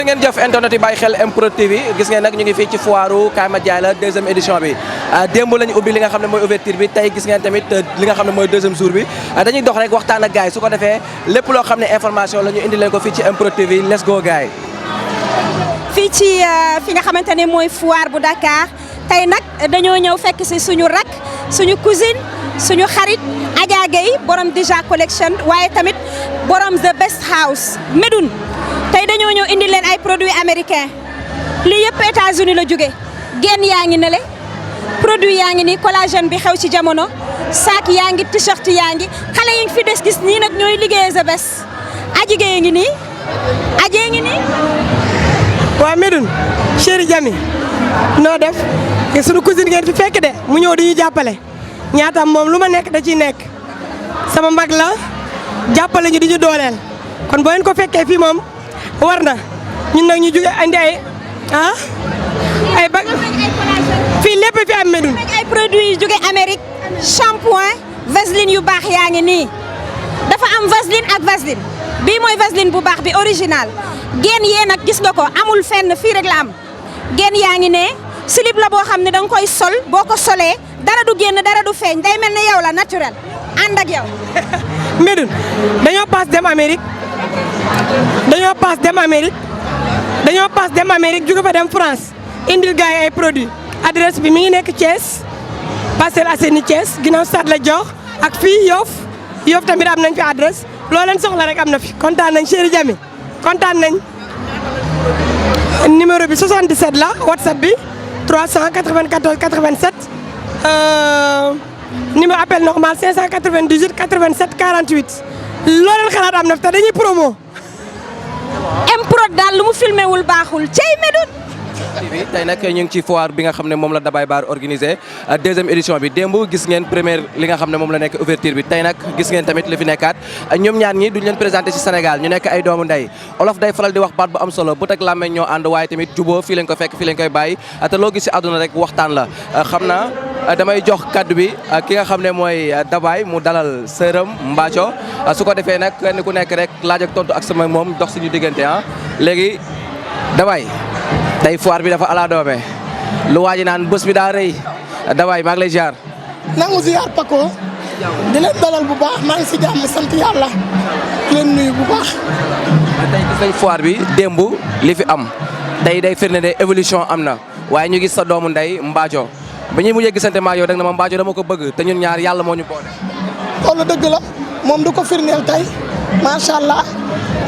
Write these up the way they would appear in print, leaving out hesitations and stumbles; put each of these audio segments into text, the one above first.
ngeen jëf internet yi bàyyi xel MPROD TV gis ngeen nag ñu ngi fii ci foiru Kaay ma jaay la deuxième édition bi démb lañu ubbi li nga xam ne mooy ouverture bi tey gis ngeen tamit li nga xam ne mooy deuxième jour bi dañuy dox rek waxtaan ak gars yi su ko defee lépp loo xam ne information la ñu indi leen ko fii ci MPROD TV let's go gars yi. fii ci fi nga xamante ne mooy foire bu Dakar tey nag dañoo ñëw fekk si suñu rak suñu cousine suñu xarit Adja Gueye borom Dija collection waaye tamit borom the best house Médoune tey dañoo ñëw indi leen ay produits américains lii yëpp États-Unis la jóge genn yaa ngi nele produit yaa ngi nii collagène bi xew ci jamono sac yaa ngi t-shirt yaa ngi xale yi fi des gis nii nag ñooy liggéeyee the best Adja Gueye ngi nii Adja ngi nii. waa Médoune chéri Jami noo def sunu cousine ngeen fi fekk de mu ñëw di ñu jàppale ñaatam moom lu ma nekk da ciy nekk sama mag la jàppale ñu di ñu dooleel kon boo leen ko fekkee fii moom war na ñun nag ñu jóge andi ay bag fii lépp fi am Médoune. ay produits yu jóge Amérique shampoing vaseline yu baax yaa ngi nii dafa am vaseline ak vaseline bii mooy vaseline bu baax bi original geen yee nag gis nga ko amul fenn fii rek la am geen yaa ngi ne slip la boo xam ne da nga koy sol boo ko solee dara du génn dara du feeñ day mel ne yow la naturel ànd ak yow. Médoune dañoo paas dem Amérique jóge fa dem France indil gars yi ay produits adresse bi mi ngi nekk Thiès Parcelles Assainies Thiès ginnaaw stade la jox ak fii Yoff tamit am nañ fi adresse loo leen soxla rek am na fi kontaan nañ chéri Jami kontaan nañ. numéro bi 77 la WhatsApp bi 394 87 numéro appel normal 598 87 48 loo leen xalaat am na fi te dañuy promo. MPROD daal lu mu filmé wul baaxul cey Médoune. tey nag ñu ngi ci foire bi nga xam ne moom la Dabay Bar organisé deuxième édition bi démb gis ngeen première li nga xam ne moom la nekk ouverture bi tey nag gis ngeen tamit li fi nekkaat ñoom ñaar ñi duñ leen présenté ci Sénégal ñu nekk ay doomu ndey olof day faral di wax baat bu am solo bët ak làmmeñ ñoo ànd waaye tamit juboo fii lañ ko fekk fii lañ koy bàyyi te loo gis ci àdduna rek waxtaan la xam naa damay jox kaddu bi ki nga xam ne mooy Dabay mu dalal sërëm Mbathio su ko defee nag kenn ku nekk rek laaj ak tontu ak sama moom dox suñu diggante léegi Dabay tey foire bi dafa ala doome lu waaji naan bés bi daa rëy Dabay maa ngi lay ziar. nangu ziar Paco di leen dalal bu baax maa ngi si jàmm sant yàlla di leen nuyu bu baax. tey gis nañ foire bi démb li fi am tey day firnde ne évolution am na waaye ñu gis sa doomu ndey Mbathio ba ñuy mujjee gisante maa yow da nga ne ma Mbathio dama ko bëgg te ñun ñaar yàlla moo ñu boole. loolu dëgg la moom du ko firndeel tey macha allah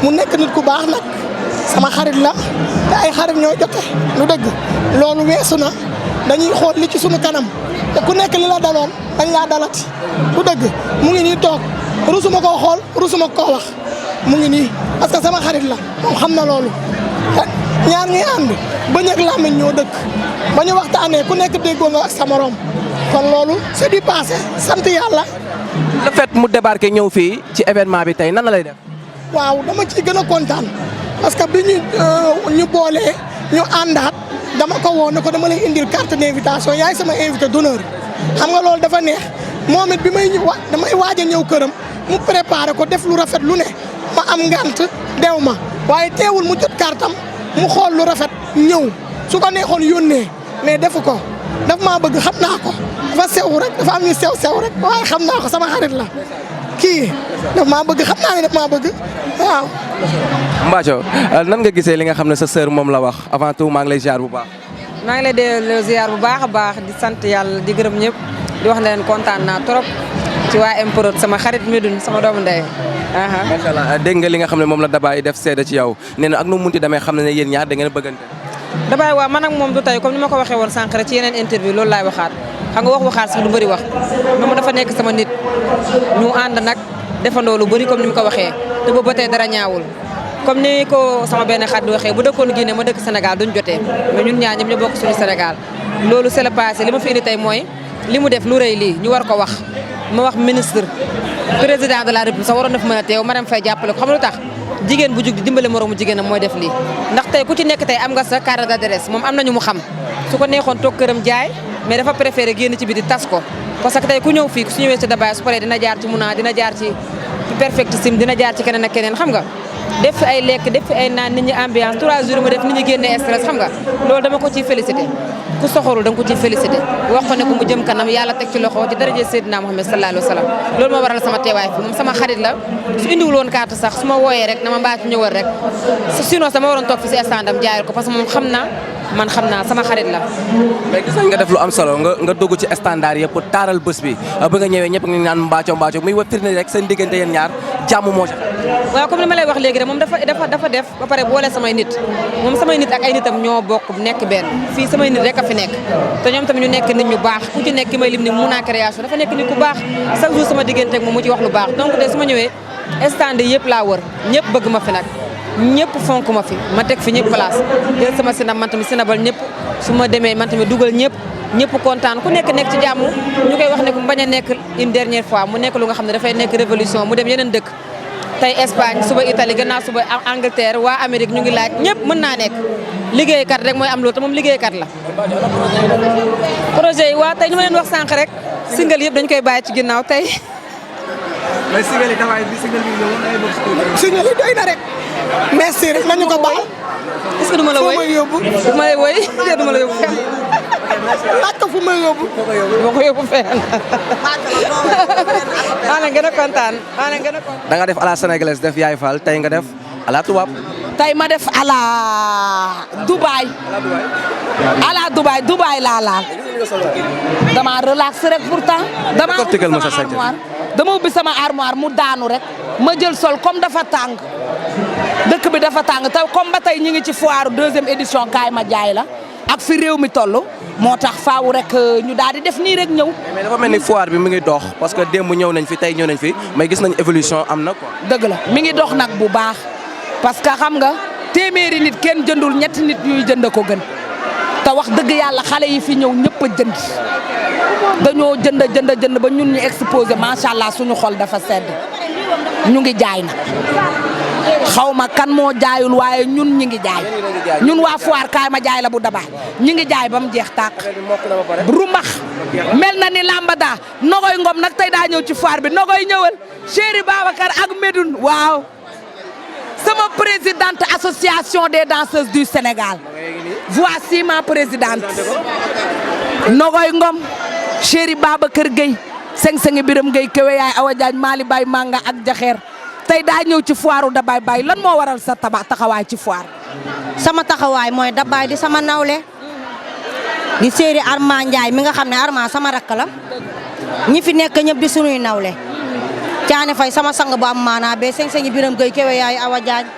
mu nekk nit ku baax nag. sama xarit la te ay xarit ñoo jote lu dëgg loolu weesu na dañuy xool li ci sunu kanam te ku nekk li la daloon dañ laa dalati lu dëgg mu ngi nii toog rusuma koo xool rusuma koo wax mu ngi nii parce que sama xarit la moom xam na loolu ñaar ñuy ànd bañ ak làmmiñ ñoo dëkk ba ñu waxtaanee ku nekk déggoo nga ak sa morom kon loolu c'est du passé sant yàlla. le fait mu débarqué ñëw fii ci événement bi tey nan la lay def. waaw dama ciy gën a kontaan. parce que bi ñu boolee ñu àndaat dama ko woo ne ko dama lay indil carte d'invitation yaay sama invité d'honneur xam nga loolu dafa neex moom it bi may damay waaj a ñëw këram mu préparé ko def lu rafet lu ne ma am ngant dew ma waaye teewul mu jot kartam mu xool lu rafet ñëw su ko neexoon yónnee mais defu ko daf maa bëgg xam naa ko dafa sew rek dafa am ñu sew rek waaye xam naa ko sama xarit la kii daf maa bëgg xam naa ne daf maa bëgg waaw. Mbathio nan nga gisee li nga xam ne sa sœur moom la wax avant tout maa ngi lay ziar bu baax. maa ngi lay delloo ziar bu baax a baax di sant yàlla di gërëm ñëpp di wax ne leen kontaan naa trop ci waa MPROD sama xarit Médoune sama doomu ndey. macha allah dégg nga li nga xam ne moom la Dabay def seede ci yow nee na ak nu mu munti demee xam ne yéen ñaar da ngeen bëggante. Dabay waaw man ak moom du tey comme ni ma ko waxee woon sànq rek ci yeneen interview loolu laay waxaat xam nga waxaat sax du bëri wax moom dafa nekk sama nit ñu ànd nag defandoo lu bëri comme ni mu ko waxee te boobu ba tey dara ñaawul. comme ni ko sama benn xarit waxee bu dëkkoon Guinée ma dëkk Sénégal duñ jotee mais ñun ñaar ñëpp ñu bokk suñu Sénégal loolu c'est le passé li ma fi indi tey mooy li mu def lu rëy lii ñu war ko wax ma wax ministre président de la République sax waroon na fi mën a teew Marème Faye jàppale ko xam lu tax jigéen bu jug di dimbale moroomu jigéenam mooy def lii ndax tey ku ci nekk tey am nga sa carte d'adresse moom am nañu mu xam su ko neexoon toog këram jaay mais dafa préféré génn ci biti tas ko parce que tey ku ñëw fii su ñëwee ci Dabay su paree dina jaar ci Mouna dina jaar ci Perfectissime dina jaar ci keneen ak keneen xam nga def fi ay lekk def fi ay naan nit ñi ambiance 3 jours mu def nit ñi génnee stress xam nga loolu dama ko ciy félicité ku soxorul da nga ko ciy félicité wax ko ne ko mu jëm kanam yàlla teg ci loxo ci daraje Seydina Muhammad sallallahu alayhi wa sallam loolu moo waral sama teewaay fi moom sama xarit la su indiwul woon carte sax su ma wooyee rek na ma mbaa ci ñëwal rek sinon sama waroon toog fi si standam jaayal ko parce que moom xam naa man xam naa sama xarit la. mais gis nañ nga def lu am solo nga dugg ci standard yëpp taaral bés bi ba nga ñëwee ñëpp ngi naan mbaaco muy wa firnde rek seen diggante yéen ñaar jàmm moo ci. waaw comme li ma lay wax léegi rek moom dafa def ba pare boole samay nit moom samay nit ak ay nitam ñoo bokk nekk benn fii samay nit rek a fi nekk te ñoom tamit ñu nekk nit ñu baax ku ci nekk ki may lim ni Mouna Création dafa nekk nit ku baax chaque jour sama diggante ak moom mu ci wax lu baax donc de su ma ñëwee stand yëpp laa wër ñëpp bëgg ma fi nag ñëpp fonk ma fi ma teg fi ñëpp place jël sama sinab man tamit sinabal ñëpp su ma demee man tamit dugal ñëpp kontaan ku nekk ci jàmm ñu koy wax ne ku bañ a nekk une dernière fois mu nekk lu nga xam ne dafay nekk révolution mu dem yeneen dëkk tey Espagne suba Italie gannaaw suba Angleterre waa Amérique ñu ngi laaj ñëpp mën naa nekk liggéeykat rek mooy am loolu te moom liggéeykat la projet yi waa tey ñu ma leen wax sànq rek single yëpp dañ koy bàyyi ci ginnaaw tey mais single yi dafay bi single bi ñëw single yi doy na rek merci rek nañu ko baal est-ce que du ma la woy du ma lay woy du ma la yóbbu fenn laaj ko fu may yóbbu boo ko yóbbu fenn maa leen gën a kontaan da nga def à la sénégalaise def Yaay Fall tey nga def à la tubaab. tey ma def à la Dubaï. Dubaï laa laal. dama relax rek pourtant. dama ubbi sama armoire mu daanu rek ma jël sol comme dafa tàng dëkk bi dafa tàng te comme ba tey ñi ngi ci foire 2e édition kaay ma jaay la ak fi réew mi toll moo tax faaw rek ñu daal di def nii rek ñëw. mais dafa mel ni foire bi mi ngi dox parce que démb ñëw nañ fi tey ñëw nañ fi mais gis nañ évolution am na quoi. dëgg la mi ngi dox nag bu baax parce que xam nga téeméeri nit kenn jëndul ñetti nit ñuy jënd ko gën te wax dëgg yàlla xale yi fi ñëw ñëpp a jënd dañoo jënd ba ñun ñu exposé macha allah suñu xol dafa sedd ñu ngi jaay nag xaw ma kan moo jaayul waaye ñun ñi ngi jaay ñun waa foire kaay ma jaay la bu Dabaay ñi ngi jaay ba mu jeex tàq rumax mel na ni lambada Nogoy Ngom nag tey daa ñëw ci foire bi Nogoy ñëwal Chéri Babacar ak Médoune waaw sama présidente association des danseuses du Sénégal voici ma présidente Nogoy Ngom Chéri Babacar Gueye seng-sengi Biram Gueye Kewe yaay Awa Diagne Mali Bay Manga ak Jaxeer tey daa ñëw ci foire Dabaay Bay lan moo waral sa taxawaay ci foire. sama taxawaay mooy Dabaay di sama nawle di Séeri Arma Ndiaye mi nga xam ne Arma sama rakk la ñi fi nekk ñëpp di sunuy nawle Caane Fay sama sang bu am maanaa be seng-sengi Biram Gueye Kewe yaay Awa Diagne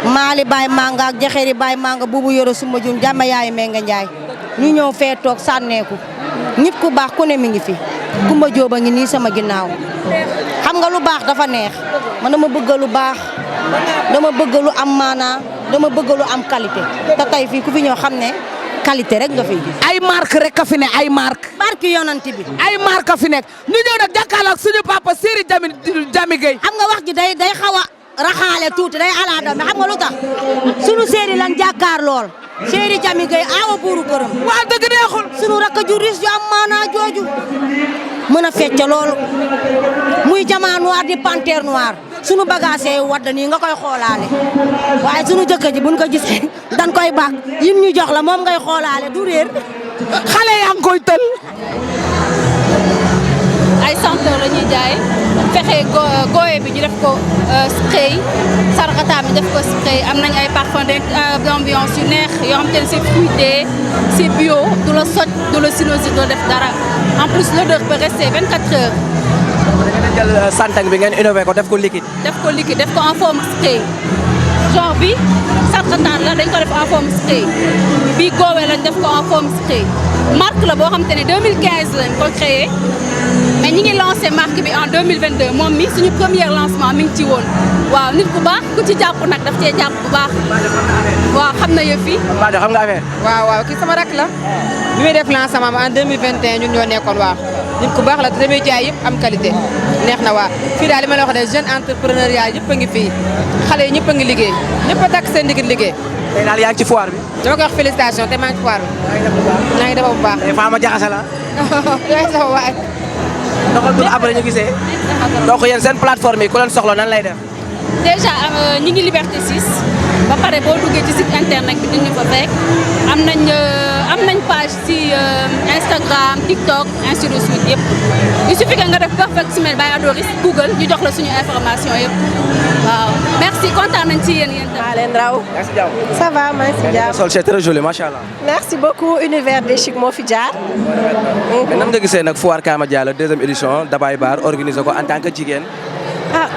Mali Bay Manga ak Jaxeeri Bay Manga buubu yoro suma jum jàmm yaay Menga Ndiaye ñu ñëw fee toog sànneeku nit ku baax ku ne mi ngi fi Kumba Jóoba ngi nii sama ginnaaw xam nga lu baax dafa neex man dama bëgg lu baax dama bëgg lu am maanaa dama bëgg lu am qualité te tey fii ku fi ñëw xam ne qualité rek nga fiy gis. ay marque rek ka fi ne ay marque barki yonanti bi. ay marque ka fi nekk ñu ñëw nag jàkkaarloo ak suñu papa Séeri Jami Gueye. xam nga wax ji day xaw a raxaale tuuti day ala daw mais xam nga lu tax sunu Séeri lan jàkkaar lool Séeri Jami Gueye aawa buuru këram. waa dëgg neexul. sunu rakk ju riis ju am maanaa jooju mën a fecc loolu muy Diamant Noir di Panthère Noire sunu bagage yi wadd nii nga koy xoolaale waaye sunu jëkkër ji buñ ko gisee dañ koy baax yim ñu jox la moom ngay xoolaale du réer xale yaa ngi koy tël. ay senteur la ñuy jaay fexe gooye bi ñu def ko spray sarxataam bi def ko spray am nañ ay parfum d'ambiance yu neex yoo xam te ne c'est fruité c'est bio du la soj du la sinusite doo def dara en plus l'odeur peut rester 24 heures. da ngeen jël santang bi ngeen innové ko def ko liquide. def ko en forme spray genre bi sarxataan la dañ ko def en forme spray bii goowee lañ def ko en forme spray marque la boo xam te ne 2015 lañ ko créé. mais ñi ngi lancé marque bi en 2022 moom mi suñu premier lancement mi ngi ci woon waaw nit ku baax ku ci jàpp nag daf cee jàpp bu baax waaw xam na yëf yi. Mbadou xam nga affaire. waaw kii sama rak la bi muy def lancement en 2021 ñun ñoo nekkoon waaw nit ku baax la te damay jaay yëpp am qualité neex na waa fii daal li ma la wax de jeune entrepreneuriat yëpp a ngi fii xale yi ñëpp a ngi liggéey ñëpp a takk seen digg liggéey. tey daal yaa ngi ci foire bi. dama ko wax félicitation te maa ngi ci foire bi. maa ngi def bu baax. tey Fama Jaxase la. yaay sama waay. doxal tur après ñu gisee. donc yéen seen plateforme yi ku leen soxla nan lay def. déjà ñi ngi Liberté 6 ba pare boo duggee ci site internet bi dinañu fa fekk am nañ page ci Instagram TikTok ainsi de suite yëpp il suffit que nga def Perfect Smile by Adoris Google ñu jox la suñu information yëpp waaw merci kontaan nañ ci yéen maa leen raw. ça va maa ngi si jàmm. sol c'est très joli macha allah. merci beaucoup univers des chic moo fi jaar. mais nan nga gisee nag foire Kama Diallo deuxième édition Dabay Bar organisé ko en tant que jigéen. ah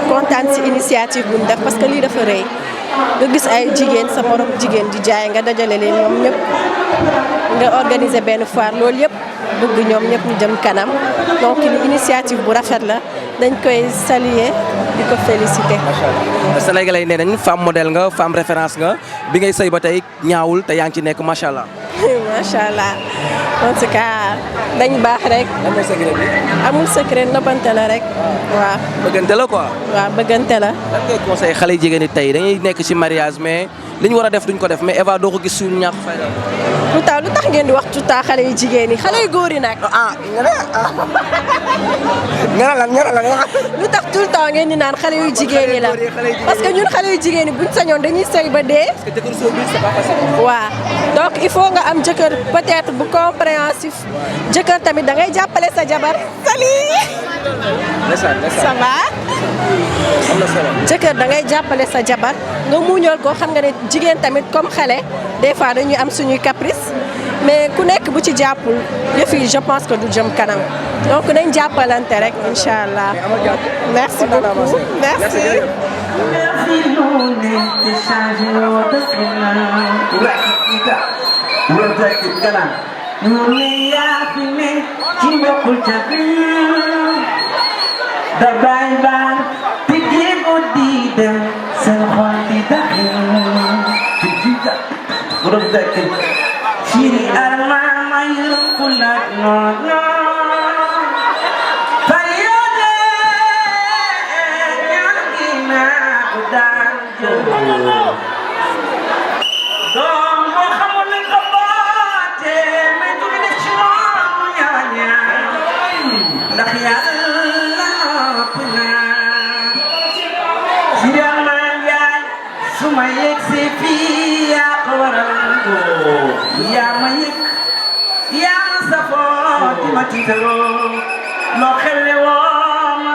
kontaan ci initiative bu ñu def parce que lii dafa rëy nga gis ay jigéen sa morom jigéen di jaay nga dajale leen ñoom ñëpp nga organiser benn foire loolu yëpp bëgg ñoom ñëpp ñu jëm kanam donc initiative bu rafet la dañ koy saluer di ko féliciter. Sénégalais yi nee nañ femme modèle nga femme référence nga bi ngay sëy ba tey ñaawul te yaa ngi ci nekk macha allah. macha allah en tout cas dañ baax rek. amul secret bi. amul secret nëbbante la rek. waaw bëggante la quoi. waaw bëggante la. lan ngay conseil xale yu jigéen ñi tey dañuy nekk ci mariage mais li ñu war a def duñ ko def mais Eva doo ko gis suñu ñàkk fayda. lu tax ngeen di wax tout le temps xale yu jigéen yi xale yu góor yi nag. nga ne lu tax tout le temps ngeen di naan xale yu jigéen yi la parce que ñun xale yu jigéen yi buñ sañoon dañuy sëy ba dee. parce que jëkkër soo bi c'est pas facile. waaw donc il faut nga am jëkkër peut-être bu compréhensif jëkkër tamit da ngay jàppale sa jabar. ça va. am na solo. jëkkër da ngay jàppale sa jabar nga muñool ko xam nga ne jigéen tamit comme xale des fois dañuy am suñuy caprice mais ku nekk bu ci jàppul yëf yi je pense que du jëm kanam donc nañ jàppalante rek incha allah. merci beaucoup merci. Dabay Bar tijji guddi dem seen xol di daxin borom dekk Siri Arma ma yërëm ku laaj noonu fayode ñaan gi naa bu daan jël doom boo xamul li ko boote mais du ne ci moom ñaaña ndax yàlla suma yegg si fii yaa ko waral yaa ma yëg yaa ma safoo di ma tiitaroo loo xewle woo ma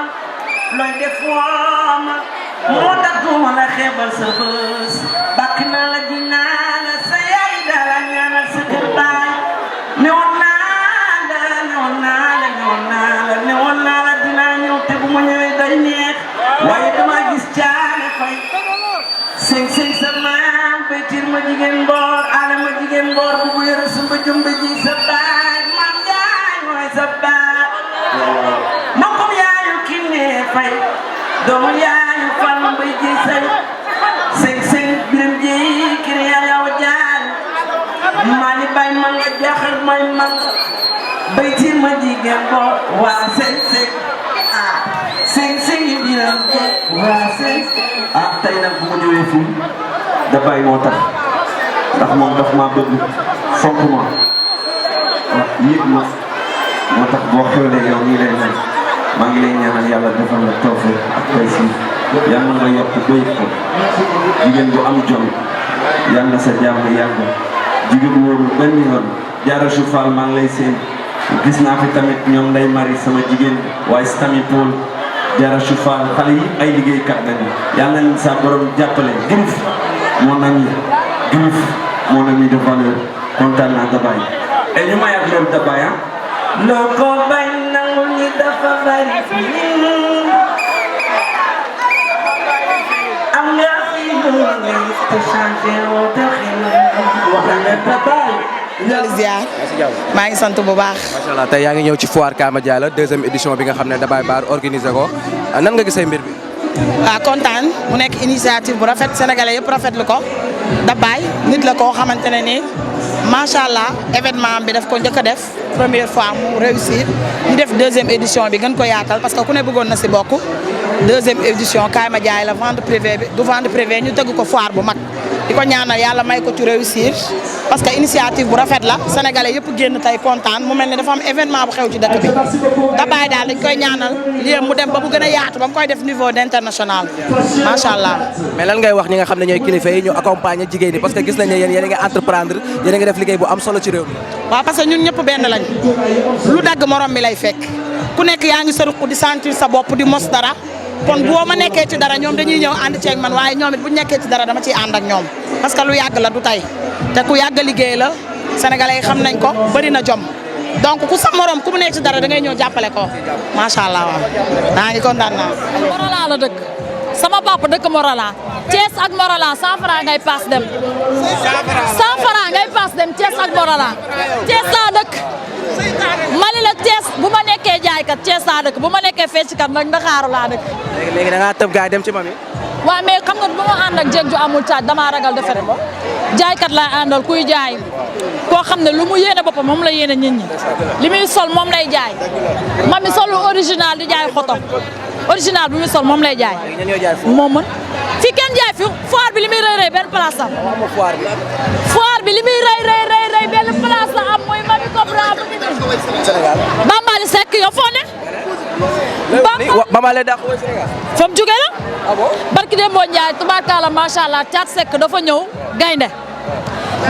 looy def woo ma moo tax duma la xeebal sa bës bàkk naa la di naa la sa yaay daala ñaanal sa kër baay newoon naa la dinaa ñëw te bu ma ñëwee day neex waaye dama gis caane fay sing sa maam betir ma jigéen mboor ala ma jigéen mboor bu bu yore sumba jumba ji sa baay maam jaay mooy sa baay mbokkum yaayu kinne fay doomu yaayu fan mbay ji say sing biram ji kiri yaw jaar maali bay ma nga jaxal mooy mag betir ma jigéen mboor waa sing biram ji waa tey nag bu ma ñëwee fii Dabay moo tax ndax moom daf maa bëgg fonk ma yëg ma moo tax boo xewlee yow nii lay mel maa ngi lay ñaanal yàlla defal la tawfeex ak tey si yàlla nga yokk béy ko jigéen bu am jom yàlla sa jàmm yàgg jigéen wóoru benn yoon Diarra Fall maa ngi lay seen gis naa fi tamit ñoom Ndeye Marie sama jigéen waaye si tamit Paul Diarra Fall xale yi ay liggéeykat lañu yàlla nañu sa borom jàppale Grif mon ami de valeur kontaan naa Dabay et ñu may ak loolu Dabay loo ko bañ nangu ñi dafa bari am nga fi lu ne te changé woo doxin wax nga Dabay ziar maa ngi sant bu baax. macha allah tey yaa ngi ñëw ci foire Kama Diallo deuxième édition bi nga xam ne Dabay Bar organisé ko nan nga gisee mbir bi. waaw kontaan mu nekk initiative bu rafet sénégalais yëpp rafetlu ko Dabay nit la koo xamante ne nii macha allah événement bi daf ko njëkk a def première fois mu réussir ñu def deuxième édition bi gën ko yaatal parce que ku ne bëggoon na si bokk deuxième édition Kama Diallo la vente privée bi du vente privée ñu tëgg ko foire bu mag di ko ñaanal yàlla may ko ci réussir parce que initiative bu rafet la sénégalais yëpp génn tey kontaan mu mel ne dafa am événement bu xew ci dëkk bi Dabaye daal dañ koy ñaanal lii mu dem ba mu gën a yaatu ba mu koy def niveau d'international macha allah. mais lan ngay wax ñi nga xam ne ñooy kilifa yi ñu accompagner jigéen ñi parce que gis nañ ne yéen a ngi entreprendre yéen a ngi def liggéey bu am solo ci réew mi. waaw parce que ñun ñëpp benn lañ lu dagg morom mi lay fekk ku nekk yaa ngi sa ruq di sentir sa bopp di mos dara kon boo ma nekkee ci dara ñoom dañuy ñëw ànd ceeg man waaye ñoom it bu ñu nekkee ci dara dama ciy ànd ak ñoom parce que lu yàgg la du tey te ku yàgg liggéey la sénégalais yi xam nañ ko bëri na jom donc ku sa morom ku mu nekk ci dara da ngay ñëw jàppale ko macha allah waaw maa ngi kontaan naa. Morolan la dëkk sama papa dëkk Morolan Thiès ak Morolan 100 francs ngay paas dem 100 francs ngay paas dem Thiès ak Morolan Thiès laa dëkk mali la Thiès bu ma nekkee jaaykat Thiès laa dëkk bu ma nekkee fecckat nag Ndakaaru laa dëkk. léegi da ngaa tëb gaay dem ci mami. waaw mais xam nga bu ma ànd ak jéeg ju amul caaj damaa ragal defe ne jaaykat laay àndal kuy jaay koo xam ne lu mu yéene boppam moom la yéene nit ñi li muy sol moom lay jaay mami solu original di jaay xoto original bi muy sol moom lay jaay moom mën fii kenn jaay fi foire bi li muy rëy rëy benn place am foire bi li muy rëy rëy benn place la am mooy Mami Cobra bu ngi nii Bambaly Seck yow foo ne Bambaly dàq woy Sénégal fa mu jóge la barki Demba Ndiaye tubaarkalla macha allah Thiat Seck dafa ñëw gaynde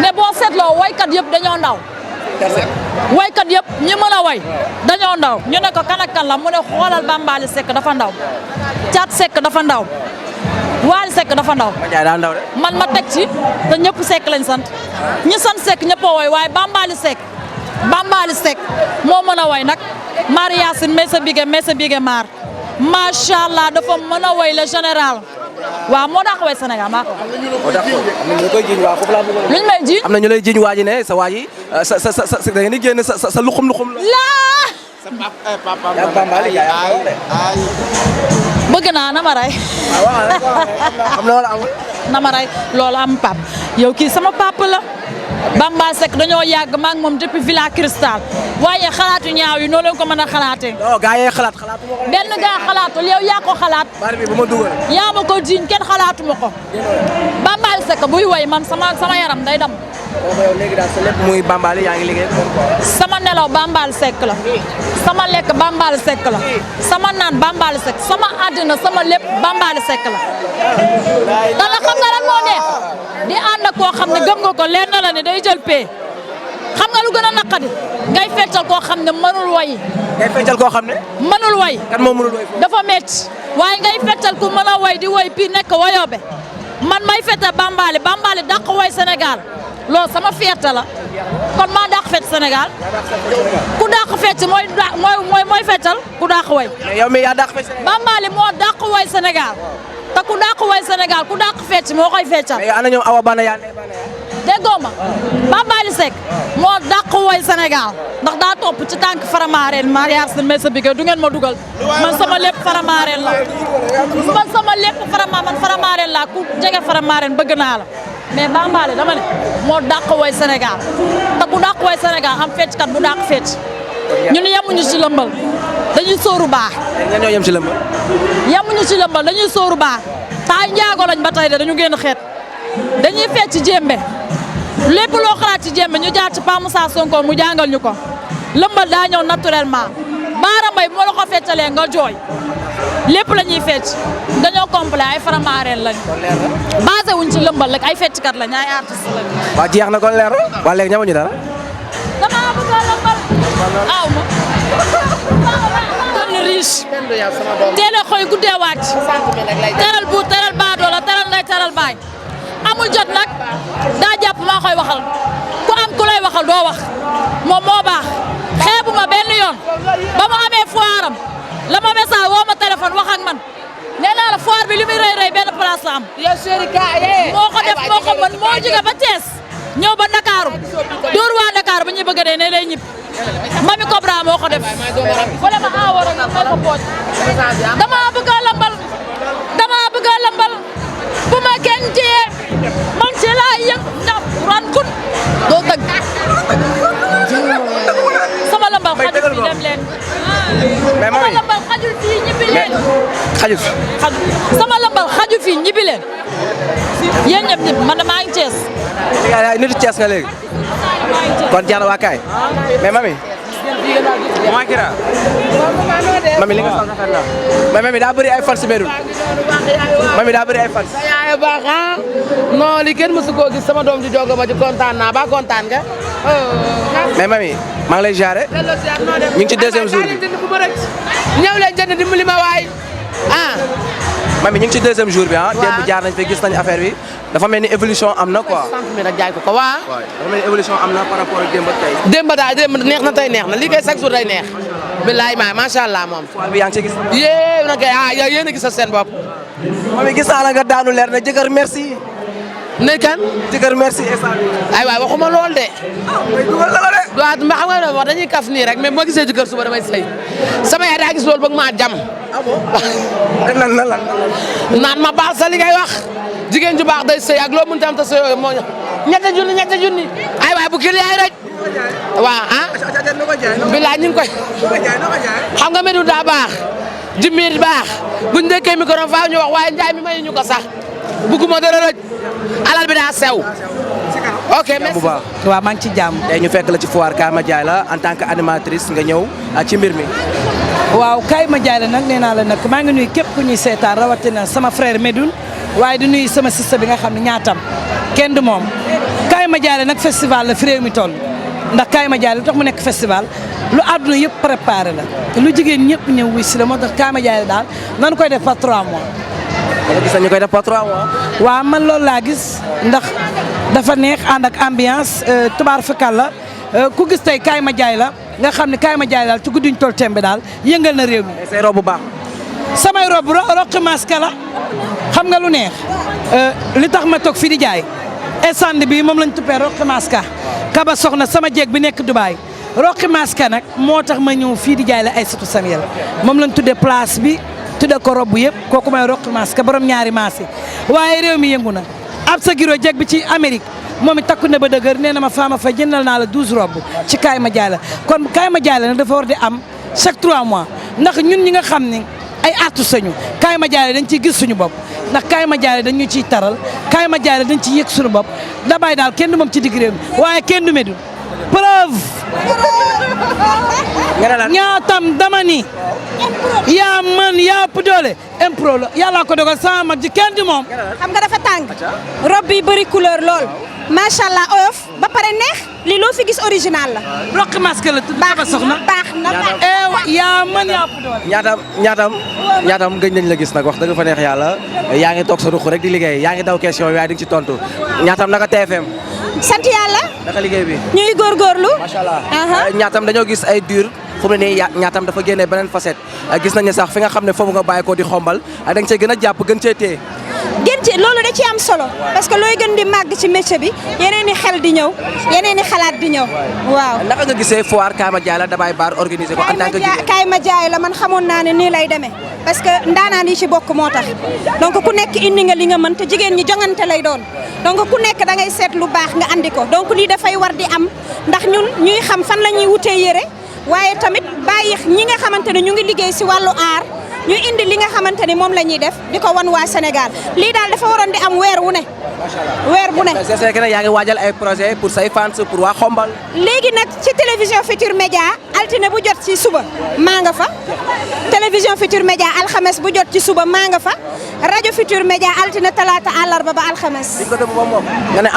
ne boo seetloo waykat yëpp dañoo ndaw waykat yëpp ñi mën a way dañoo ndaw ñu ne ko kan ak kan la mu ne xoolal Bambaly Seck dafa ndaw Thiat Seck dafa ndaw Wally Seck dafa ndaw man ma teg ci te ñëpp Seck lañ sant ñi sant Seck ñëpp a way waaye Bambaly Seck moo mën a way nag Mar Yacine may sa bige maar macha allah dafa mën a way le général waaw moo dàq way Sénégal maa ko luñ may jiiñ am na ñu lay jiiñ waa ji ne sa waa ji sa da ngeen di génn sa luxum laa bëgg naa na ma rey na ma rey loolu am pap yow kii sama pap la Bambaly Seck dañoo yàgg maa ngi moom depuis Villa Cristal waaye xalaatu ñaaw yi noo leen ko mën a xalaatee. non gaa yee xalaat benn gaa xalaatul yow yaa ko xalaat. bari bi bu ma dugal. yaa ma ko jiiñ kenn xalaatuma ko. Bambaly Seck buy woy man sama yaram day dam. yow léegi daal sa lépp muy Bambaly yaa ngi liggéey. sama nelaw Bambaly Seck la. sama lekk Bambaly Seck la. sama naan Bambaly Seck sama àddina sama lépp Bambaly Seck la. dana xam nga lan moo neex di ànd ak koo xam ne gëm nga ko leer na la ne day jël pay xam nga lu gën a naqadi ngay feccal koo xam ne mënul way. ngay feccal koo xam ne. mënul way. kan moo mënul way foofu. dafa métti waaye ngay feccal ku mën a way di way pii nekk wayoobe man may feccal Bambaly dàq way Sénégal loolu sama fierté la kon maa dàq fecc Sénégal ku dàq fecc mooy feccal ku dàq way. mais yow mii yaa dàq fecc Sénégal. Bambaly moo dàq way Sénégal te ku dàq way Sénégal ku dàq fecc moo koy feccal. mais yow ana ñoom Awa Bana yaa déggoo ma Bambaly Seck moo dàq woy Sénégal ndax daa topp ci tànk Faramareen Mar Yacine may sa bige du ngeen ma dugal man sama lépp Faramareen la man sama lépp Faramareen la ku jege Faramareen bëgg naa la mais Bambaly dama ne moo dàq woy Sénégal te ku dàq woy Sénégal am fecckat bu dàq fecc ñun yemuñu ci lëmbal dañuy sóoru baax. ñan ñoo yem ci lëmbal. yemuñu ci lëmbal dañuy sóoru baax taay njaago lañ ba tey de dañu génn xeet dañuy fecc jéembe lépp loo xalaat ci jéembe ñu jaar ci Pa Moussa Sonko mu jàngal ñu ko lëmbal daa ñëw naturellement Baara Mbay moo la ko feccalee nga jooy lépp la ñuy fecc dañoo complet ay Faramareen lañ basé wuñ ci lëmbal rek ay fecckat lañ ay artiste lañ. waa jeex na kon leer waa léegi ñamuñu dara. damaa bëgg a lëmbal aw ma. kon riche. teel a xëy guddee wàcc. teral bu teral baadoo la teral ndey teral baay. amul jot nag daa jàpp maa koy waxal ku am ku lay waxal doo wax moom moo baax xeebu ma benn yoon ba mu amee foire am la ma message woo ma téléphone wax ak man nee naa la foire bi li muy rëy benn place la am. yow chéri kaay moo ko def moo ko mën moo jóge ba Thiès ñëw ba Ndakaaru dóor waa Ndakaaru ba ñuy bëgg a dee ne lay ñib Mami Cobra moo ko def fële ma aawara nga may ko pooj dama bëgg a lambal bu ma kenn téye man ci laa yëg ndax ran kun doo tëgg sama lambal xajul fi dem leen sama lambal xajul fii ñibbi leen xajul sama lambal xaju fii ñibbi leen yéen ñëpp ñibbi man maa ngi Thiès. nitu Thiès nga léegi kon jaana waa kaay mais mami maa kira mami li nga sax rafet na mais mami daa bëri ay fans Médoune mami daa bëri ay fans yaay baax ah non li kenn mësu koo gis sama doom ji jogo ma ci kontaan naa ba kontaan nga mais mami maa ngi lay jaare ñu ngi ci deuxième jour bi ñëw leen jënd dimbali ma waay ah mami ñu ngi ci deuxième jour bi ah démb jaar nañ fi gis nañ affaire bi dafa mel ni évolution am na quoi. sant mi nag jaay ko waa. dafa mel ni évolution am na par rapport ak démb ak tey. démb neex na tey neex na lii kay chaque jour day neex. billaay macha allah moom. foire bi yaa ngi ciy gis. yee nag yéen a gis seen bopp. mami gis naa la nga daanu leer na jëkkër merci. ne kan. jëkkër merci instant ay waay waxuma lool de. may dugal la de. waaw ma xam nga wax dañuy kaf nii rek mais moo gisee jëkkër suba damay sëy sama yaay daa gis loolu bëgg maa jam. ah bon. lan. naan ma baax sa li ngay wax. jigéen ju baax day sëy ak loo mënta am te sëy moo ñetti junni ay waay bu kii yaay rek waaw ah bilaay ñu ngi koy xam nga Médoune daa baax jimmiir baax buñ dékkee micro faaw ñu wax waaye njaay mi mayu ñu ko sax bugguma dara rek alal bi daa sew ok merci bu baax waaw maa ngi ci jàmm tey ñu fekk la ci foire Kaay Ma Jaay la en tant que animatrice nga ñëw ci mbir mi waaw Kaay Ma Jaay la nag nee naa la nag maa ngi nuyu képp ku ñuy seetaan rawatina sama frère Médoune waaye di nuyu sama sista bi nga xam ne ñaatam kenn du moom Kaay Ma Jaay la nag festival la fi réew mi toll ndax Kaay Ma Jaay la lu tax mu nekk festival lu àdduna yëpp préparé la lu jigéen ñëpp ñëw wuy si la moo tax Kaay Ma Jaay la daal nan koy def par 3 mois. wala gis nañu koy def par 3 mois. waaw man loolu laa gis ndax dafa neex ànd ak ambiance tubaar fakal la ku gis tey Kaay Ma Jaay la nga xam ne Kaay Ma Jaay la daal ci guddiñ toll tembe daal yëngal na réew mi. say rob bu baax. samay rob roqi masque la xam nga lu neex li tax ma toog fii di jaay stand bi moom lañ tuppee roqi masque kaba soxna sama jeeg bi nekk Dubaay roqi masque nag moo tax ma ñëw fii di jaay la Aïssatou Samuel moom lañ tuddee place bi tuddee ko rob yëpp kooku may roqi masque borom ñaari maas yi waaye réew mi yëngu na ab sa giro jeeg bi ci Amérique moom it takku na ba dëgër nee na ma faama fa jëndal naa la 12 rob ci Kaay Ma Jaay la kon Kaay Ma Jaay la nag dafa war di am chaque 3 mois ndax ñun ñi nga xam ni ay artu sañu Kaay Ma Jaay dañ ciy gis suñu bopp ndax Kaay Ma Jaay dañ ñu ciy taral Kaay Ma Jaay dañ ciy yëg suñu bopp Dabaye daal kenn du moom ci digg réew mi waaye kenn du Médoune preuve ñaatam dama ni yaa man yaa ëpp doole impro la yàlla ko dogal sama mag ji kenn du moom xam nga dafa tàng robe yi bëri couleur lool macha allah oyof ba pare neex lii loo fi gis original la. roqi masque la tudd ba soxna baax na yaa man yaa ëpp doole ñaatam gëj nañ la gis nag wax dëgg fa neex yàlla yaa ngi toog sa ruq rek di liggéey yaa ngi daw question waaye di nga ci tontu ñaatam naka TFM sant yàlla naka liggéey bi ñuy góorgóorlu macha allah ñaatam dañoo gis ay dur fu mu ne nii ñaatam dafa génnee beneen facette gis nañ ne sax fi nga xam ne foofu nga bàyyi ko di xombal da nga cee gën a jàpp gën cee téye gën ci loolu da ci am solo parce que looy gën di màgg ci métier bi yeneen i xel di ñëw yeneen i xalaat di ñëw waaw. naka nga gisee foire Kaay Ma Jaay la Dabaye Bar organisé ko en tant que jigéen Kaay Ma Jaay la man xamoon naa ne nii lay demee parce que ndaanaan yi ci bokk moo tax donc ku nekk indi nga li nga mën te jigéen ñi jongante lay doon donc ku nekk da ngay seet lu baax nga andi ko donc lii dafay war di am ndax ñun ñuy xam fan la ñuy wutee yére waaye tamit bàyyi ñi nga xamante ne ñu ngi liggéey ci wàllu aar ñu indi li nga xamante ni moom la ñuy def di ko wan waa Sénégal lii daal dafa waroon di am weer wu ne. weer bu ne. c'est que yaa ngi waajal ay projet pour say fans pour waa Xombal. léegi nag ci télévision Futur Média altine bu jot ci suba maa nga fa télévision Futur Média alxames bu jot ci suba maa nga fa rajo Futur Média altine talaata àllarba ba alxames. nga ne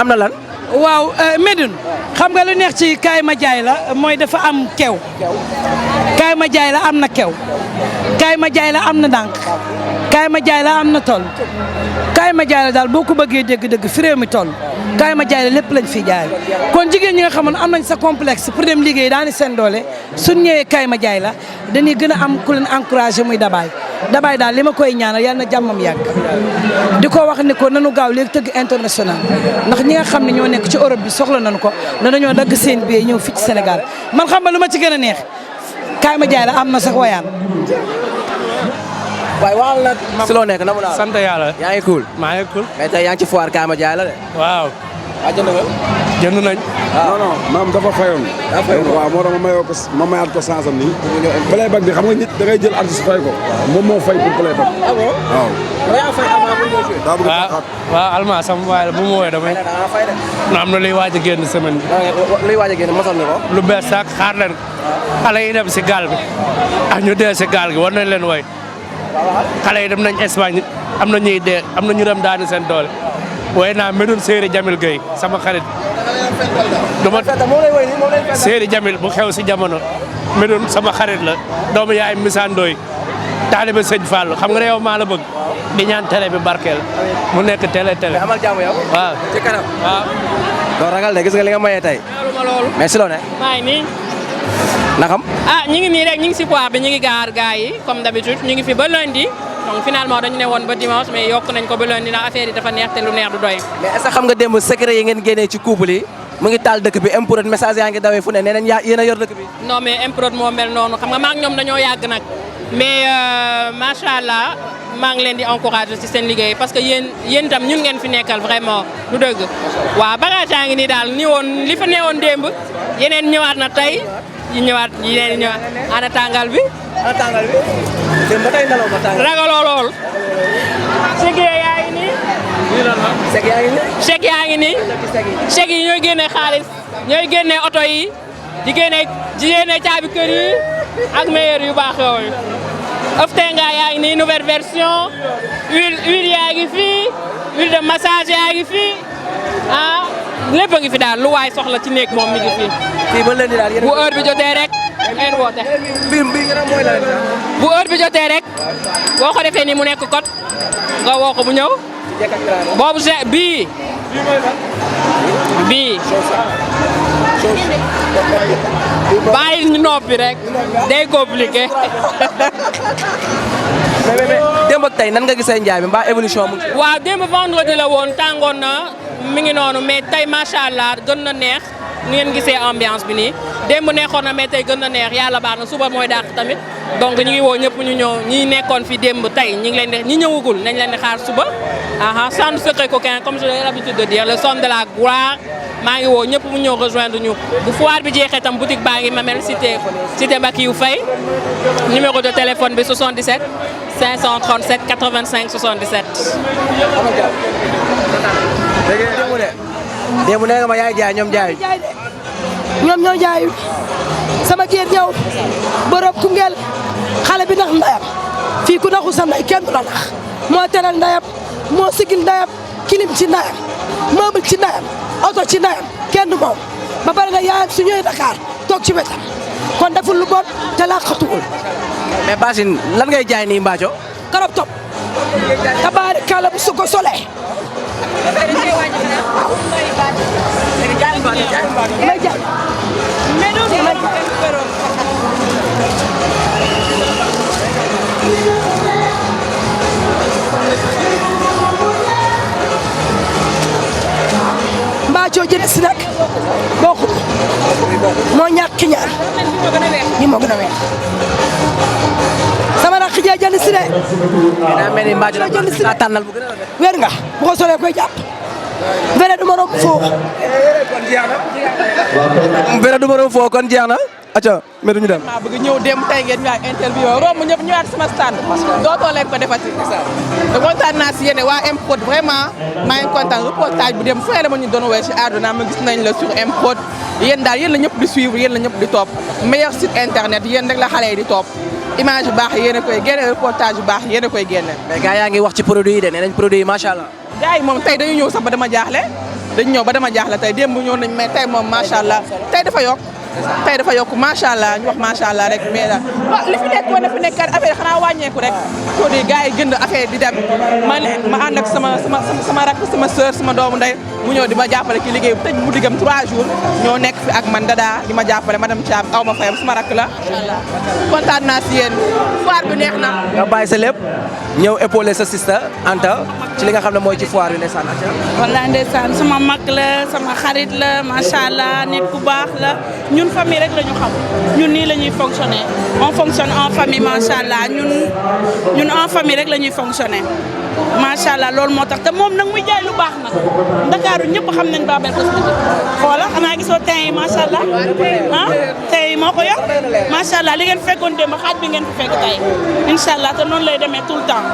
am na lan. waaw Médoune xam nga lu neex ci Kaay Ma Jaay la mooy dafa am kew Kaay Ma Jaay la am na kew Kaay Ma Jaay la am na ndànk Kaay Ma Jaay la am na toll Kaay Ma Jaay la daal boo ko bëggee dégg-dégg fi réew mi toll Kaay Ma Jaay la lépp lañ fiy jaay kon jigéen ñi nga xamoon am nañ sa complexe pour dem liggéey daani seen doole suñ ñëwee Kaay Ma Jaay la dañuy gën a am ku leen encouragé muy Dabaye daal li ma koy ñaanal yal na jàmmam yàgg di ko wax ni ko nanu gaaw léegi tëgg international ndax ñi nga xam ne ñoo nekk ci Europe bi soxla nañu ko danañoo dagg seen billet ñëw fii ci Sénégal man xam nga lu ma ci gën a neex Kaay Ma Jaay la am na sax wayaan waaye waxal nag si loo nekk na mu naa sant yàlla yaa ngi cool maa ngi cool mais tey yaa ngi ci foire Kaay Ma Jaay la de waaw jënd nga. jënd nañ. non non maam dafa fayoon. waaw moo tax ma mayaat ko sansam nii. playback bi xam nga nit da ngay jël artiste fay ko. moom moo fay pour playback. ah bon waaw. da ngaa fay avant pour ñëw fii. daa bëgg a taxaat. waaw Alma sama waay la bu mu woowee damay. da ngaa fay de. am na luy waaj a génn semaine bi. luy waaj a génn mosal ñu ko. lu bees sax xaar leen xale yi dem si gaal bi ak ñu dee si gaal gi war nañ leen woy xale yi dem nañ Espagne am na ñuy dee am na ñu dem daani seen doole woy naa Medoune Séeri Jamil Gueye sama xarit duma Séeri Jamil bu xew si jamono Medoune sama xarit la doomu yaay misandooy taalibe sëñ Fallou xam nga ne yow maa la bëgg di ñaan télé bi barkeel mu nekk télé amal jàmm yow waaw ci kanam waaw doo ragal de gis nga li nga mayee tey mais si loo ne maa ngi nii nakam ñu ngi nii rek ñu ngi si foire bi ñu ngi gaar gars yi comme d'habitude ñu ngi fi ba lundi donc finalement dañu ne woon ba dimanche mais yokk nañ ko ba lundi ndax affaire yi dafa neex te lu neex du doy. mais est-ce que xam nga démb secret yi ngeen génnee ci couple yi mu ngi taal dëkk bi import message yaa ngi dawee fu ne nee nañ yéen a yor dëkk bi. non mais improd moo mel noonu xam nga maa ngi ñoom dañoo yàgg nag mais macha allah maa ngi leen di encourager ci seen liggéey parce que yéen itam ñun ngeen fi nekkal vraiment lu dëgg. waaw bagage yaa ngi nii daal ni woon li fa newoon démb yeneen ñëwaat na tey yi ñëwaat yeneen ñëwaat ana tàngal bi. ana tàngal bi. démb ba tey nelaw ba tàngal. ragaloo lool. chèque yaa ngi nii. chèque yaa ngi nii. chèque yaa ngi nii. chèque yi ñooy génne xaalis ñooy génne oto yi di génne caabi kër yi ak meilleur yu baax yooyu. Oftenga yaa ngi nii nouvelle version huile yaa ngi fii huile de massage yaa ngi fii ah lépp a ngi fi daal lu waay soxla ci néeg moom mi ngi fii. fii ba léegi daal bu heure bi jotee rek ngeen woote. mooy la bu heure bi jotee rek boo ko defee ni mu nekk code nga woo ko bu ñëw. boobu bii. bàyyil ñu noppi rek day compliqué. démb ak tey nan nga gisee njaay bi mbaa évolution mu. waaw démb vendredi la woon tàngoon na mi ngi noonu mais tey macha allah gën na neex ni ngeen gisee ambiance bi nii démb neexoon na mais tey gën na neex yàlla baax na suba mooy dàq tamit donc ñu ngi woo ñëpp ñu ñëw ñi nekkoon fi démb tey ñi ngi leen di ñi ñëwagul nañ leen di xaar suba centre Secret Coquin comme j'ai l'habitude de dire le centre de la gloire maa ngi woo ñëpp mu ñëw rejoindre ñu bu foire bi jeexee tam boutique baa ngi Mamel cité Bakiyou Faye numéro de téléphone bi 77 537 85 77. démb nee nga ma yaay jaay ñoom jaay. ñoom ñoo jaay sama géer ñëw borom Koungheul xale bi nax ndayam fii ku naxu sa nday kenn du la nax moo teral ndayam moo sigil ndayam kilim ci ndayam meuble ci ndayam oto ci ndayam kenn du moom ba pare na yaayam su ñëwee Dakar toog ci wetam kon deful lu bon te laqatuwul. mais Basine lan ngay jaay nii Mbathio. karab top tabaari kala bu su ko solee. Mbathio jënd si nag bokkul moo ñàkk ki ñaar ñi moo gën a weex sama rakk jee jënd si de. daa mel ni Mbathio la tànnal bu gën a rafet. weer nga bu ko solee koy jàpp vrai du morom foo. vrai du morom foo kon jeex na. acca mais duñu dem. maa bëgg ñëw dem tey ngeen ñëwaat interview romb ñëpp ñëwaat sama stand dootoo leen ko defati te kontaan naa si yéen waa Mprod vraiment maa ngi kontaan reportage bu dem fu ne dama ñu doon wee si àdduna ma gis nañ la sur Mprod yéen daal yéen la ñëpp di suivre yéen la ñëpp di topp meilleur site internet yéen rek la xale yi di topp image yu baax yéen a koy génne reportage yu baax yéen a koy génne. mais gars yaa ngi wax ci produit yi de nee nañ produit yi macha allah. gars yi moom tey dañu ñëw sax ba dama jaaxle dañu ñëw ba dama jaaxle tey démb ñëw nañ mais tey moom macha allah tey dafa yokk tey dafa yokk macha allah ñu wax macha allah rek mais daal waaw li fi nekkoon na fi nekkaat affaire xanaa wàññeeku rek produit gars yi gënd affaire di dem ma ànd ak sama rakk sama sœur sama doomu ndey mu ñëw di ma jàppale ci liggéey bu tëj mu diggam 3 jours ñoo nekk fi ak man Dada di ma jàppale madame Thiam aw ma fayam sama rakk la macha allah kontaan naa si yéen foire bi neex na. nga bàyyi sa lépp ñëw épauler sa sister Anta ci li nga xam ne mooy ci foire bi ndeysaan. wallaay ndeysaan sama mag la sama xarit la macha allah nit ku baax la ñun famille rek la ñu xam ñun nii la ñuy fonctionner on fonctionne en famille macha allah ñun en famille rek la ñuy fonctionner macha allah loolu moo tax te moom nag muy jaay lu baax nag Ndakaaru ñëpp xam nañ Babel cosmétique xoola xanaa gisoo teint yi macha allah ah teint yi moo ko yor macha allah li ngeen fekkoon démb xaaj bi ngeen fi fekk tey incha allah te noonu lay demee tout le temps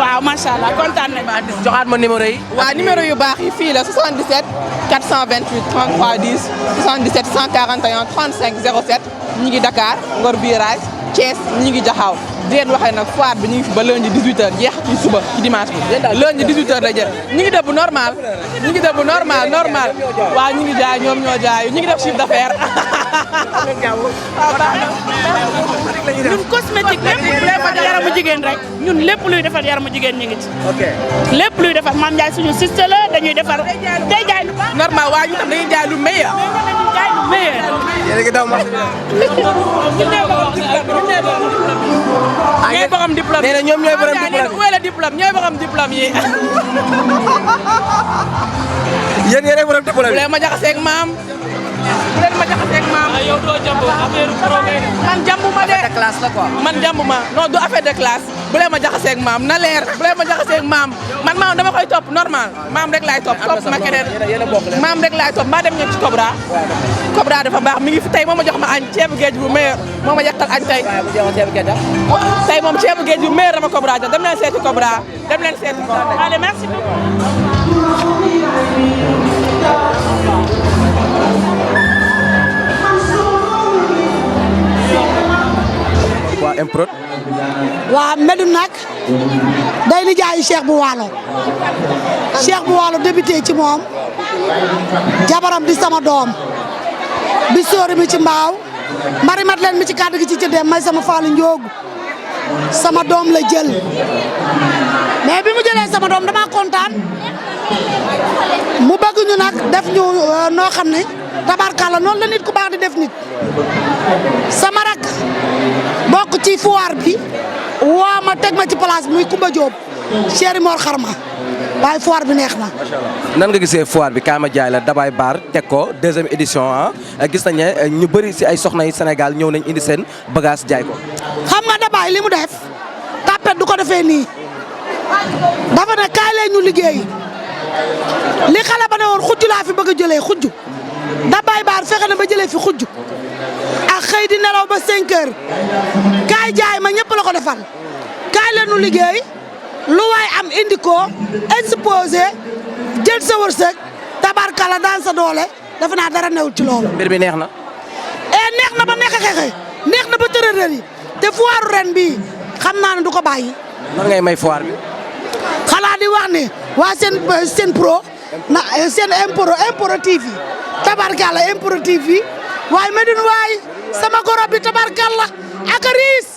waaw macha allah kontaan nañ. joxaat ma numéro yi. waaw numéro yu baax yi fii la 77 428 33 10 77 141 35 07 ñi ngi Dakar Ngor Virage Thiès ñi ngi Jaxaaw di leen waxee nag foire bi ñu ngi fi ba lundi 18h jeex ci suba ci dimanche bi lundi 18h la jeex ñi ngi def bu normal waaw ñi ngi jaay ñoom ñoo jaay ñi ngi def chiffre d'affaires ñun cosmétique lépp luy defar yaramu jigéen rek ñun lépp luy defar yaramu jigéen ñu ngi ci. lépp luy defar Mame Ndiaye suñu siste la dañuy defar day jaay lu baax. normal waaye ñu tam dañuy jaay lu meilleur. jaay lu meilleur. yéen a ngi daw marché ñooy borom diplôme nee na ñoom ñooy borom diplôme yi wala diplôme ñooy borom diplôme yi. yéen yéen borom diplôme yi. bu leen ma jaxaseeg maam. bu leen ma jaxaseeg maam. yow doo jàmb affaire progrès. man jàmbu ma de. affaire de classe la quoi. man jàmbu ma non du affaire de classe. bu leen ma jaxaseeg maam na leer bu leen ma jaxaseeg maam man maam dama koy topp normal maam rek laay topp. topp ma keneen maam rek laay topp maa dem ñëw ci Cobra. Cobra dafa baax mi ngi fi tey moo ma jox ma añ ceebu géej bu meilleur moo ma yàqal añ tey. tey moom ceebu géej bu meilleur dama Cobra jox dem leen seeti Cobra dem leen seeti Cobra. allez merci beaucoup. waa Improd. waa Médoune nag day ni jaayu Cheikh bu Waalo Cheikh bu Waalo débuté ci moom jabaram di sama doom bi sóori mi ci mbaaw mari mat leen mi ci kàddu gi ci cëddeem may sama faalu njoogu sama doom la jël mais bi mu jëlee sama doom dama kontaan mu bëgg ñu nag def ñu noo xam ne tabarkalla noonu la nit ku baax di def nit sama rak bokk ci foire bi woo ma teg ma ci place muy Kumba Diop chéri Mor Xarma waaye foire bi neex na. nan nga gisee foire bi Kaama Jaay la Dabay Bar teg ko deuxième édition gis nañ ne ñu bëri si ay soxna yi Sénégal ñëw nañ indi seen bagage jaay ko. xam nga Dabay li mu def tapet du ko defee nii dafa ne kaay leen ñu liggéey li xale ba ne woon xujj laa fi bëgg a jëlee xujj Dabay Bar fexe na ba jëlee fi xujj ak xëy di nelaw ba 5 heures kaay jaay ma ñëpp la ko defal kaay leen ñu liggéey lu waay am indi ko exposé jël sa wërsëg tabarkala daan sa doole dafa naa dara newul ci loolu. mbir mi neex na. neex na ba neex a xeexe neex na ba tërërër yi te foire ren bii xam naa ne du ko bàyyi. nan ngay may foire bi. xanaa di wax ne waa seen pro na seen impro TV tabarkalla impro TV waaye Médoune waay sama goro bi tabarkalla ak a riis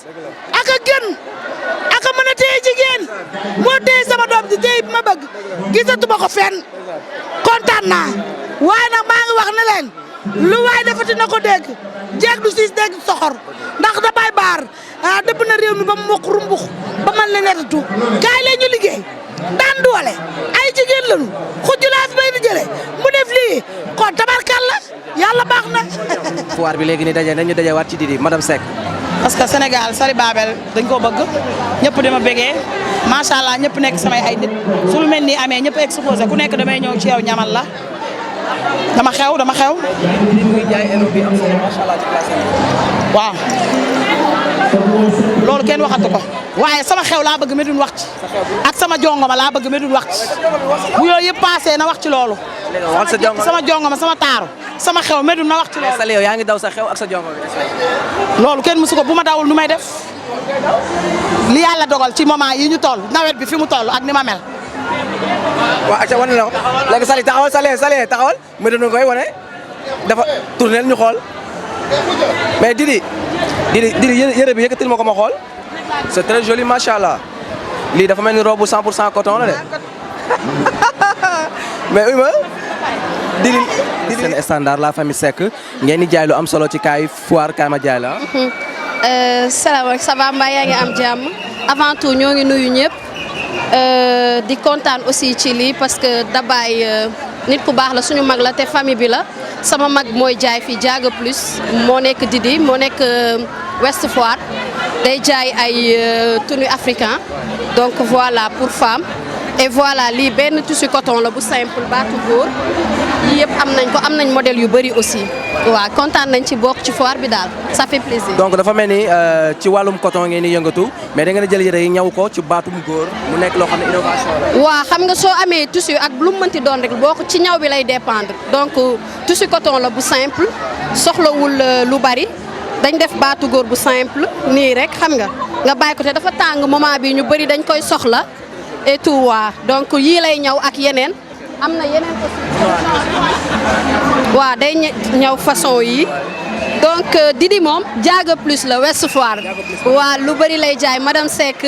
ak a gën ak a mën a téye jigéen moo téye sama doom di téye bi ma bëgg gisatuma ko fenn kontaan naa waaye nag maa ngi wax ne leen lu waay defati na ko dégg jeeg du siis dégg soxor ndax Dabay Bar dëpp na réew mi ba mu mokk rumbux ba man la netatu kaay leen ñu liggéey daan doole ay jigéen lañu xujj laa fi bay di jëlee mu def lii kon tabarkalla yàlla baax na. foire bi léegi ni daje nañu dajewaat ci Didi madame Seck. parce que Sénégal Sali Babel dañ koo bëgg ñëpp di ma bëggee macha allah ñëpp nekk samay ay nit su lu mel nii amee ñëpp exposé ku nekk damay ñëw ci yow ñamal la dama xew. waaw loolu kenn waxatu ko waaye sama xew laa bëgg Médoune wax ci ak sama jongoma laa bëgg Médoune wax ci bu yooyu yëpp passé na wax ci loolu. sama jongoma sama taaru sama xew Médoune na wax ci loolu. Sali yow yaa ngi daw sa xew ak sa jongoma bi. loolu kenn mësu ko bu ma dawul nu may def li yàlla dogal ci moment yi ñu toll nawet bi fi mu toll ak ni ma mel. waaw acca wane na ko léegi Sali taxawal Sali taxawal Médoune nga koy wane dafa tournel ñu xool mais Didi yére bi yëkkatil ma ko ma xool c'est très joli macha allah lii dafa mel ni robe 100% coton la de mais oui ma Didi seen standard la famille Seck ngeen di jaay lu am solo ci kaay foire Kaama Jaay la. salaamaaleykum ça va mbaa yaa ngi am jàmm avant tout ñoo ngi nuyu ñëpp di kontaan aussi ci lii parce que Dabay nit ku baax la suñu mag la te famille bi la sama mag mooy jaay fii Diaga Plus moo nekk Didi moo nekk West Foire day jaay ay tenues africain donc voilà pour femme et voilà lii benn tissu coton la bu simple baatu góor yii yëpp am nañ ko am nañ modèle yu bëri aussi waaw kontaan nañ ci bokk ci foire bi daal ça fait plaisir. donc dafa mel ni ci wàllum coton ngeen di yëngatu mais da ngeen a jël yére yi ñaw ko ci baatum góor mu nekk loo xam ne innovation la. waaw xam nga soo amee tissu ak lu mu mënti doon rek boo ko ci ñaw bi lay dépendre donc tissu coton la bu simple soxlawul lu bari dañ def baatu góor bu simple nii rek xam nga bàyyi ko te dafa tàng moment bi ñu bëri dañ koy soxla et tout waa donc yii lay ñaw ak yeneen am na yeneen aussi waaw day ñaw façon yi donc Didi moom Diaga Plus la Ouest Foire waa lu bëri lay jaay madame Seck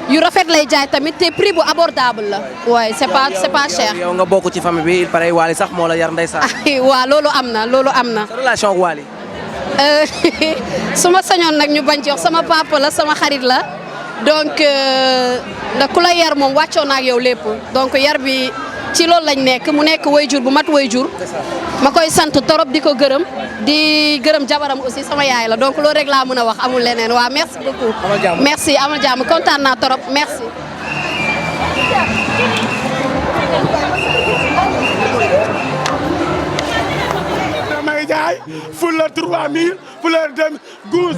yu rafet lay jaay tamit te prix bu abordable la waaye c'est pas cher. yow nga bokk ci famille bi il paraît Wally sax moo la yar ndeysaan. waaw loolu am na. sa relation ak Wally. su ma sañoon nag ñu bañ ci wax sama papa la sama xarit la donc ndax ku la yar moom wàccoon na ak yow lépp donc yar bi ci loolu lañ nekk mu nekk wayjur bu mat wayjur ma koy sant torop di ko gërëm di gërëm jabaram aussi sama yaay la donc loolu rek laa mën a wax amul leneen waaw merci beaucoup. merci amal jàmm kontaan naa torop merci. damay jaay fula 3000 fula 2000 guus